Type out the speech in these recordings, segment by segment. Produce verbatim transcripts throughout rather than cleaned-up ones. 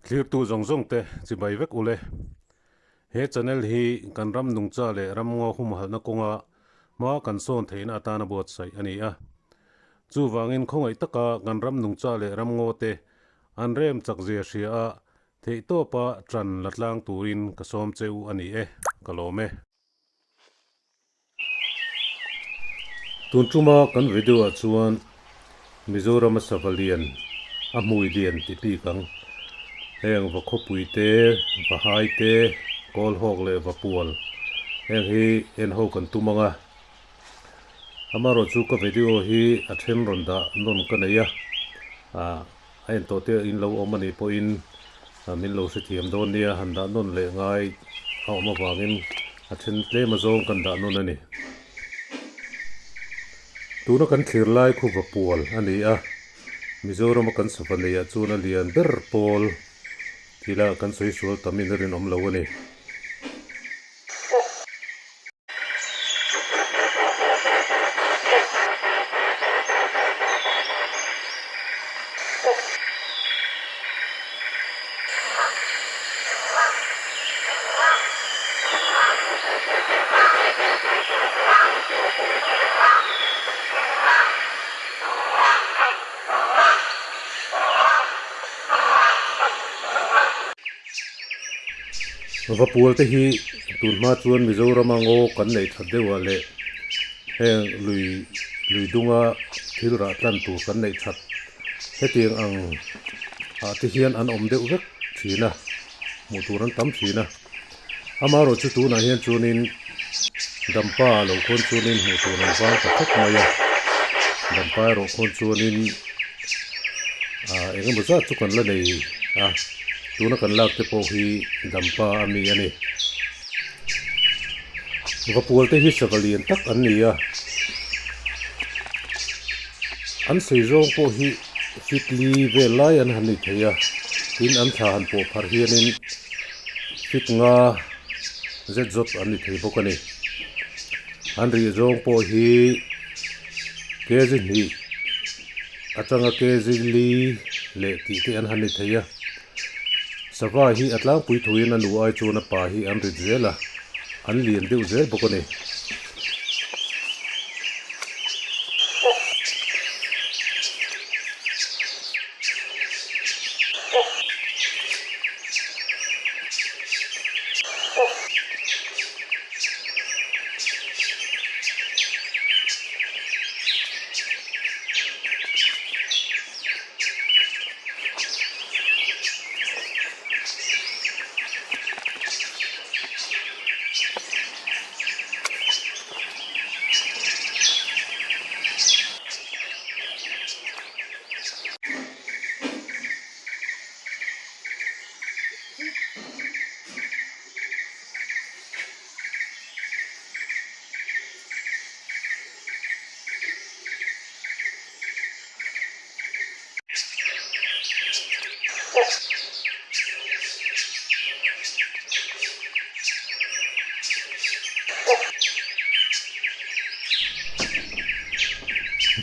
Thlirtu zawng zawng te chibai vek u le. He channel hi kan ram nungcha le ram ngaw humhalna kawnga hma kan sawn theina atana buatsaih a ni a. Chuvangin khawngaih taka kan ram nungcha le ram ngaw te an rem chak zia hria a, theihtawpa ṭan la tlang turin ka sawm che u a ni e, ka lawm e. Tun ṭuma kan video-ah chuan Mizorama sava lian, a hmui lian ti bik ang. Heng va khawpui te, va hai te, kawlhawk leh va pual. Heng hi en ho kan tum ang a. Amarawh chu ka video hi a ṭhen rawn dah nawn ka nei a. A, a en tawh te in lo awm a ni pawhin, a, min lo hrethiam dawn nia, han dah nawn leh ngai a awm avangin a ṭhen tlema zawng kan dah nawn a ni. Tuna kan thlir lai khu va pual a ni a. Mizorama kan sava neiah chuan a lian ber pawl. Tila kan sawi sual tamin a rinawm lo a ni. Vapual te hi tun hma chuan Mizorama ngaw kan neih ṭhat deuh a leh heng lui, lui dunga thil rah tlan tur kan neih ṭhat hetiang ang ah te hian an awm deuh vek ṭhin a, hmuh tur an tam ṭhin a. Amarawh chu tunah hian chuanin dampa lo khawn chuanin hmuh tur an vang ta khawp mai a. Dampa erawh khawn chuanin, a, engemaw zat chu kan la nei a. Tuna kan lak te pawh hi dampa a mi a ni. Vapual te hi sava lian tak an ni a. An sei zawng pawh hi fit li vel lai an han ni thei a. Tin an thla han pawh phar hianin fit nga zet zet an ni thei bawk a ni. An rih zawng pawh hi kg hnih atanga kg li leh tih te an han ni thei a. Sava hi a tlangpui thuin a nu ai chuan a pa hi an rit zel a, an lian deuh zel bawk a ni.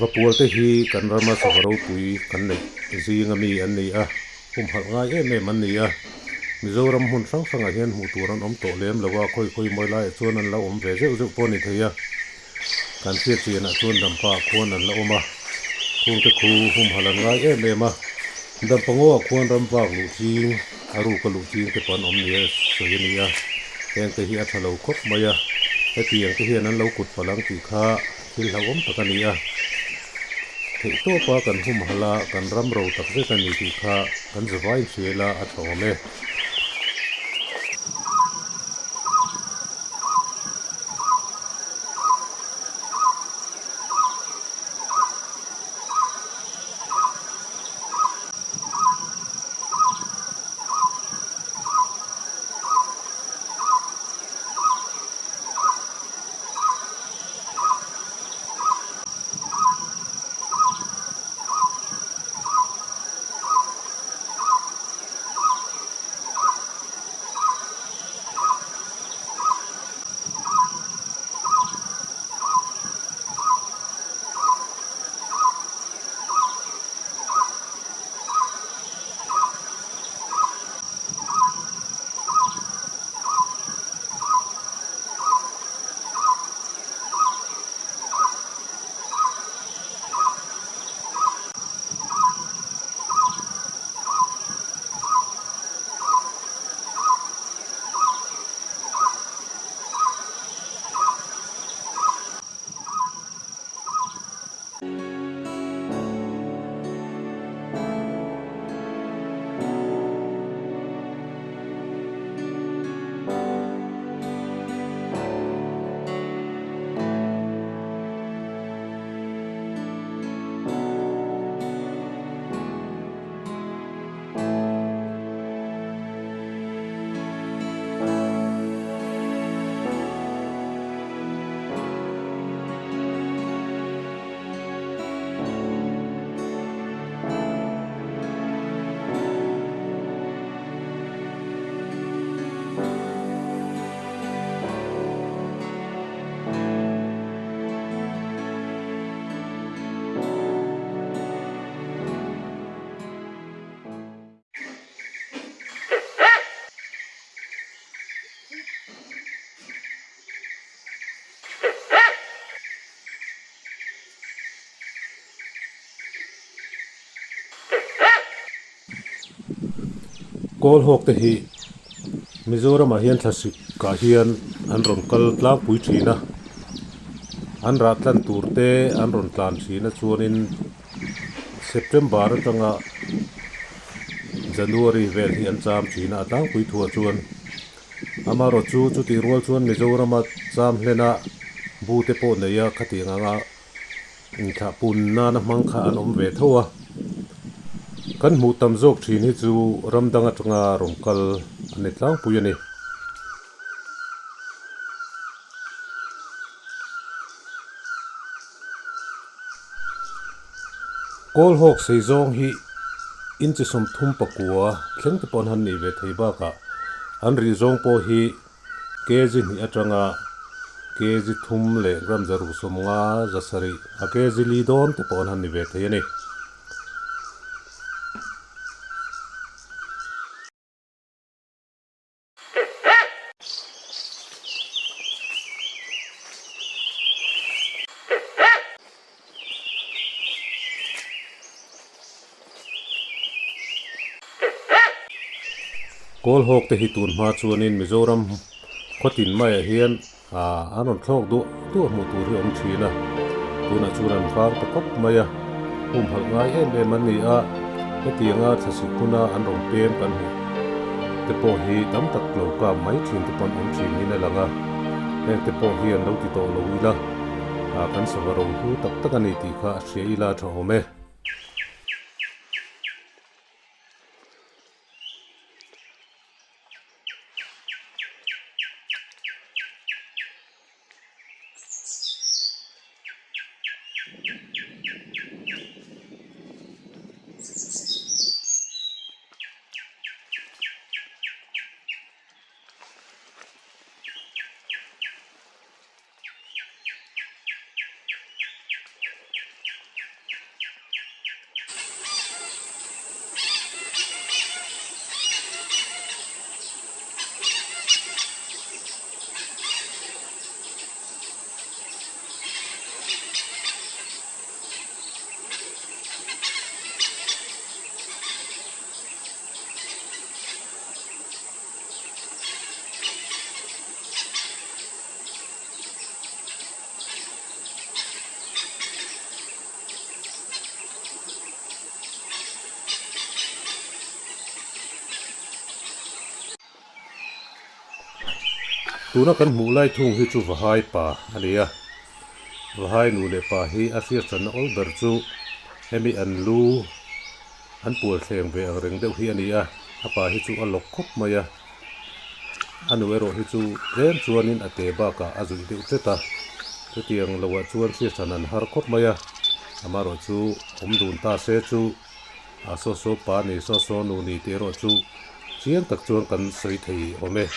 Vapual te hi kan rama sava ropui kan neih zinga mi an ni a, humhalh ngai em em an ni a. Mizoram hmun hrang hrangah hian hmuh tur an awm tawh lem lo a, khawi khawi mawi laiah chuan an la awm ve zeuh zeuh pawh a ni thei a. Kan hriat chianah chuan dampa khuan an la awm a, khungte khu humhalh an ngai em em a. Dampa ngawah khuan ramvak luh ching, a ruka luh ching te pawh an awm nia sawi a ni a. Hengte hi a ṭha lo khawp mai a, hetiang te hian an lo kut palh ang tih kha thil hlauhawm tak a ni a. Theihtawpa kan humhalh a, kan ram ro tak zet a ni tih kha kan zavaiin hria ila a ṭha awm e. Kawlhawk te hi Mizoramah hian thlasik ah hian an rawn kal tlangpui ṭhin a, an rah tlan tur te an rawn tlan ṭhin a, chuanin September aṭanga January vel hi an cham ṭhin a, a tlangpui thuah chuan. Amaherawhchu chutih rual chuan Mizorama cham hlena bu te pawh neia khatiang anga inthlahpun nana hmang kha an awm ve tho a. Kan hmuh tam zawk ṭhin hi chu ram dang aṭanga rawn kal an ni tlangpui a ni. Kawlhawk seizawng hi inchi sawmthum pakua thleng te pawh an han ni ve thei bakah, an rih zawng pawh hi kg hnih aṭanga kg thum leh gram zaruk sawmnga, zasarih, a kg li dawn te pawh an han ni ve thei a ni. Kawlhawk te hi tun hma chuanin Mizoram khawtin maiah hian, a, an rawn thlawk duah duah hmuh tur hi awm ṭhin a. Tunah chuan an vang ta khawp mai a, humhalh ngai em em an ni a. Hetianga thlasik hmuna an rawn pem kan hmuh te pawh hi tam tak lo kap mai ṭhin te pawn awm ṭhin niin a lang a. Heng te pawh hi an lo ti tawh lo ila, a, kan sava ro hlu tak tak a ni tih kha a hria ila ṭha awm e. Tuna kan hmuh lai thung hi chu vahai pa a ni a. Vahai nu leh pa hi a hriat channa awl ber chu hemi an lu an pual thleng ve ang reng deuh hi a ni a. A pa hi chu a lawk khawp mai a. A nu erawh hi chu tlem chuanin a te bakah a zuih deuh tlat a. Chutiang loah chuan hriat chhan an har khawp mai a. Amaherawhchu awm dun ta se chu, a, saw saw pa ni, saw saw nu ni tih erawh chu chiang tak chuan kan sawi thei awm e.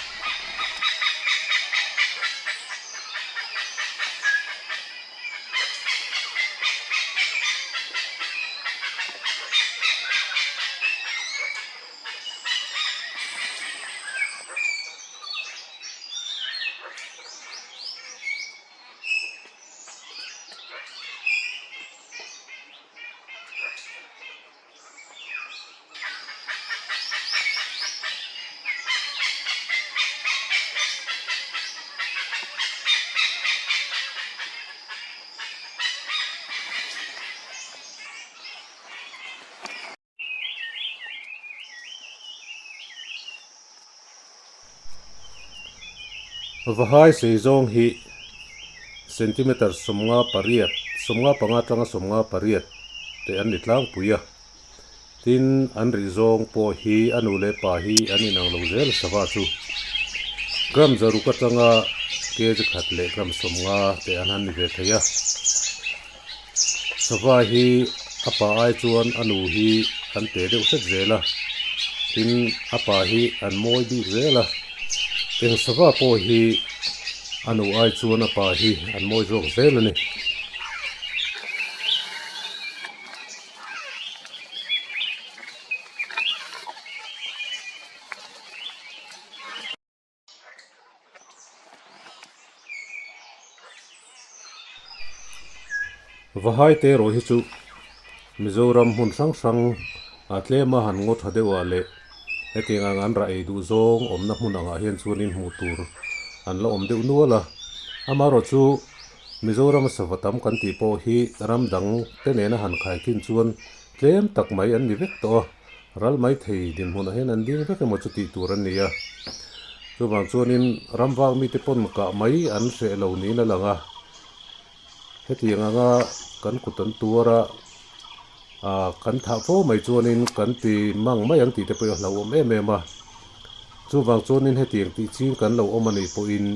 Vahai seizawng hi centimeter sawmnga pariat, sawmnga panga aṭanga sawmnga pariat te an ni tlangpui a. Tin, an rih zawng pawh hi a nu leh pa hi an inang lo zel a, sava chu. Gram zaruk aṭanga kg khat leh gram sawmnga te an han ni ve thei a. Sava hi a pa ai chuan a nu hi an te deuh hret zel a, tin, a pa hi an mawi bik zel a. Eng sava pawh hi a nu ai chuan a pa hi an mawi zawk zel a ni. Vahai te erawh hi chu Mizoram hmun hrang hrang a tlema han ngaw ṭha deuh a leh Hetiang ang an ra ei duh zawng awmna hmun angah hian chuanin hmuh tur an la awm deuh nual a. Amaherawhchu Mizoram sava tam kan tih pawh hi ram dang te nena han khaikhin chuan tlem tak mai an ni vek tawh a. Ral mai thei dinhmunah hian an ding vek emaw chu tih tur an ni a. Chuvang chuanin ramvak mite pawn kah mai an hreh lo niin a lang a. Hetiang anga kan kut an tuar a, a, kan thah fo mai chuanin kan ti mang mai ang tih te pawh a hlauhawm em em a. Chuvang chuanin hetiang tih ching kan lo awm a nih pawhin,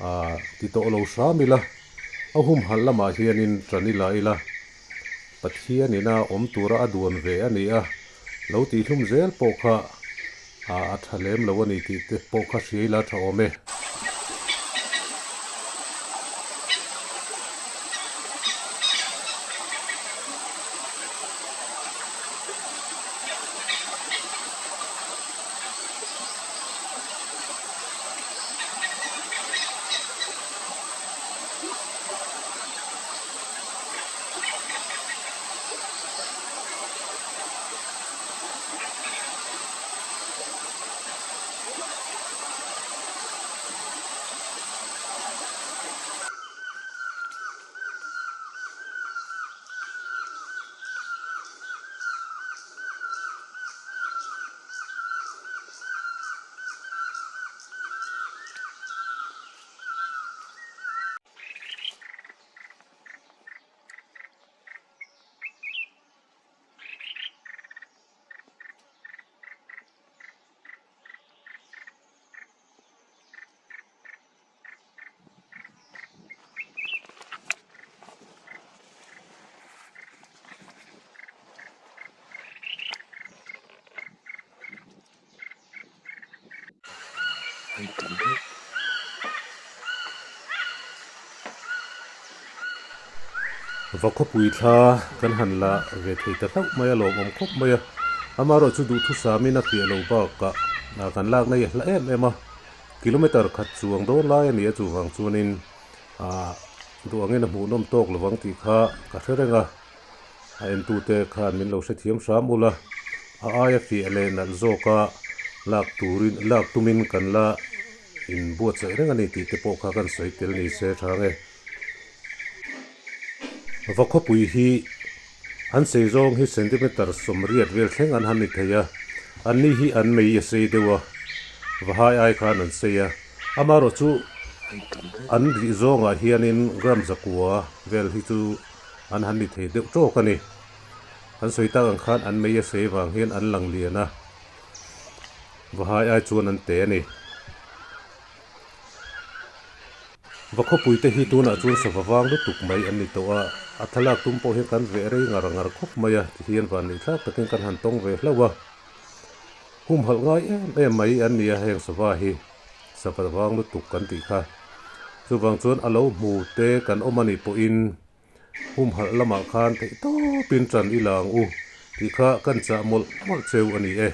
a, ti tawh lo hram ila, a humhalh lamah hianin ṭan ila ila. Pathian ina awm tura a duan ve a ni a, lo tih hlum zel pawh kha, a, a ṭha lem lo a ni tih te pawh kha hria ila ṭha awm e. Vakhawpui thla kan han la ve thei ta hlauh mai a, lawmawm khawp mai a. Amaherawhchu duhthusam in a fiah lo bakah, a, kan lakna hi a hla em em a. Kilometer khat chuang dawn lai a ni a, chuvang chuanin, a, duh angin a hmuhnawm tawk lovang tih kha ka hre reng a. A entute khan min lo hrethiam hram ula, a aia fiah leh nalh zawka lak turin, lak tumin kan la inbuatsaih reng a ni tih te pawh kha kan sawi tel ni se ṭha nge. Vakhawpui hi an sei zawng hi centimeter sawmriat vel thleng an han ni thei a, anni hi an mei a sei deuh a, vahai ai khan an sei a, amaherawhchu an rih zawngah hianin gram zakua vel hi chu an han ni thei deuh tawk a ni. An sawi tak ang khan an mei a sei vang hian an lang lian a, vahai ai chuan an te a ni. Vakhawpui te hi tunah chuan sava vang lutuk mai an ni tawh a, a thlalak tum pawh hian kan ve rei ngar ngar khawp mai a, ti hian vanneihthlak takin kan han tawng ve hlauh a. Humhalh ngai em em mai an ni a heng sava hi, sava vang lutuk kan tih kha. Chuvang chuan a lo hmu te kan awm a nih pawhin, humhalh lamah khan theihtawpin ṭan ila ang u tih kha kan chah mawlh mawlh cheu a ni e.